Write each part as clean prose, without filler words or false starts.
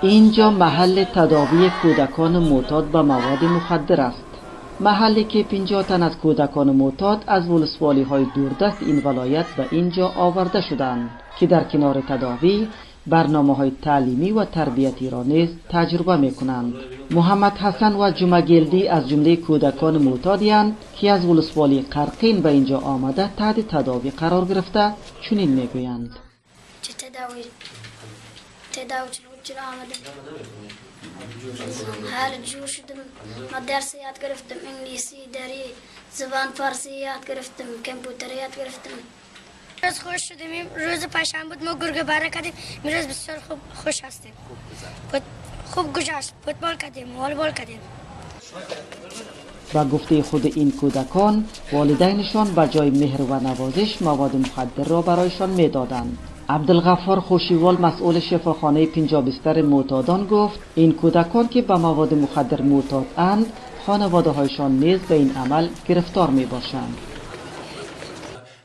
اینجا محل تداوی کودکان معتاد به مواد مخدر است. محلی که 50 تن از کودکان معتاد از ولسوالی های دوردست این ولایت به اینجا آورده شدند که در کنار تداوی برنامه های تعلیمی و تربیتی را نیز تجربه می کنند. محمد حسن و جمعه گلدی از جمله کودکان معتادی که از ولسوالی قرقین به اینجا آمده تحت تداوی قرار گرفته چنین می گویند. حال جور شدم، ما درس یاد گرفتم، انگلیسی، دری، زبان فارسی یاد گرفتم، کامپیوتر یاد گرفتم. روز خوش شدیم، روز پنجشنبه بود، ما گرگه باره کردیم، روز بسیار خوب خوش هستیم. خوب گذشت، فوتبال کردیم، والیبال کردیم. با گفته خود این کودکان، والدینشان به جای مهر و نوازش مواد مخدر را برایشان میدادند. عبدالغفار خوشیوال مسئول شفاخانه 50 بستر معتادان گفت این کودکان که به مواد مخدر معتاد اند خانواده هایشان نیز به این عمل گرفتار می باشند.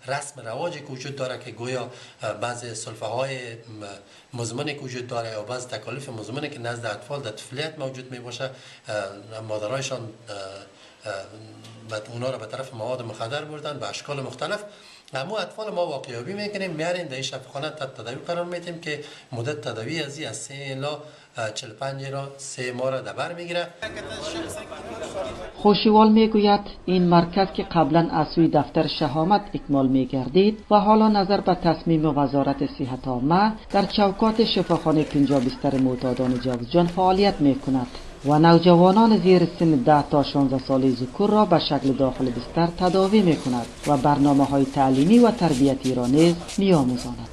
رسم رواجی که وجود داره که گویا بعض سلفه های مزمنی که وجود داره یا بعض تکالیف مزمنی که نزد اطفال در طفلیت موجود می باشه، مادرایشان اونا را به طرف مواد مخدر بردن به اشکال مختلف. اما اطفال ما واقعیابی میکنیم، میاریم در این شفاخانه تداوی قرار میدیم که مدت تداوی از 3 الی 45 الی 3 ماه را در بر میگیره. خوشیوال میگوید این مرکز که قبلا از سوی دفتر شهامت اکمال میگردید و حالا نظر به تصمیم وزارت صحت عامه در چوکات شفاخانه 50 بستر معتادان جوزجان فعالیت میکند و نوجوانان زیر سن 10 تا 16 ساله ذکور را به شکل داخل بستر تداوی می کند و برنامه های تعلیمی و تربیتی را نیز می آموزاند.